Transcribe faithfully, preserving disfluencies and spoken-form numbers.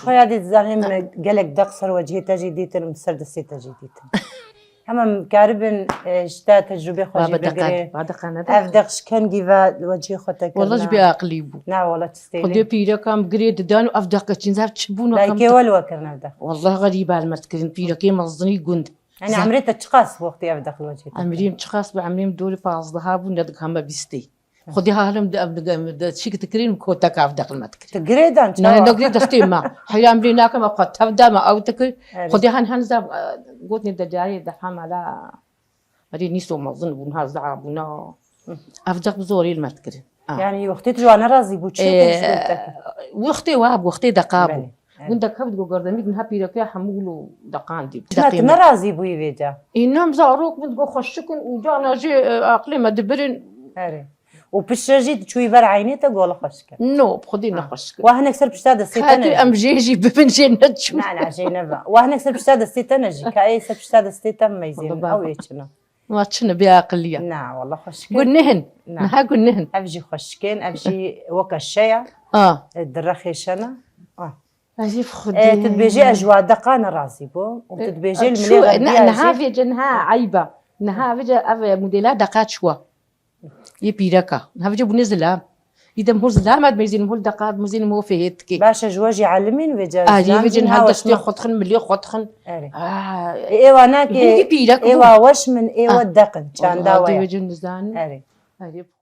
Xwe ya dî dizanim gelek deq ser wecihê te jî dîtin, ser destê te jî dîtin. Hema em karibin, e, ji te tecrûbê xwe jî bigirê. Ev deq ji kengî ve wecihê xwe te kirine? Wala ji bê aqilî bû. Na wala, tu stêlê. Xwedê pîrekam girê didan û ev deq çîn, ev çi bûn? Dayikê we li we kirin ev deq? Wala xerîb helmet kirin, pîrekê mezinî gund. Yanî emrê te çiqas wextê ev deq li wecihê te? Emrê min çiqas bû, emrê min dorê pazdeha bû, ne dikame bîstê. Xwedê halim de, em de, em de çîk dikirin, koteka ev deqil me dikirin. Tu girê dan, çawa? Ne, ne girê destê me. Heyra em lê nakim, ev xwe tev de me, ew dikir. Evet. Xwedê han, han zaf, e, gotinê de carê defa mala. Erê nîso mezin bûn, ha zaf bûna. Ev deq bi zorê li me dikirin. Ha. Yani wextê tu ji wan nerazî bû, çi Ee, wextê wa, wextê deqa bû. Belê, evet. Gundek hev digo gerdemî, niha pîreke hemû lo deqan dî. Çima tu nerazî bûyî vê ca? Înan zarok min digo xweşik in û cana jê, e, aqilê me dibirin. Erê. Û piştre jî çûyî ber eynê te, gola xweşik e. No, bi xwedî ne xweşik e. Wa hinek ser pişta destê te ne jî. Em jê jî bibin, jê neçûn. Na, na, jê neva. Wa hinek ser pişta destê te ne jî. Ka ê ser pişta destê te meyzên. Wala baba. Ew ê çin e. Wa çin e, bê aqiliya. Na, wala xweşik e. Gund nihin. Na. Niha gund nihin. Ev jî xweşik in, ev jî weke şeya. A. E, dire xêşe ne. A. Erê bi xwedê. E, tu dibêjî ez ji wa deqa nerazî bûm. Û tu dibêjî li milê xerbiya jî. Niha vêce niha eyb e. Niha vêce ev modela deqa çi wa. Yê pîreka. Niha vêce bûne zilam. Îdem hol zilam e, dimeyzînim hol deqa, dimeyzînim hol fêhê dikê. Baş e, ji we jî elimîn vêce. Erê, zilam vêce niha destê xwe dixin, milê xwe dixin. Erê. Ê, ê wa nake, ê wa weş min, ê we deq in, çanda we ye. Erê. Erê.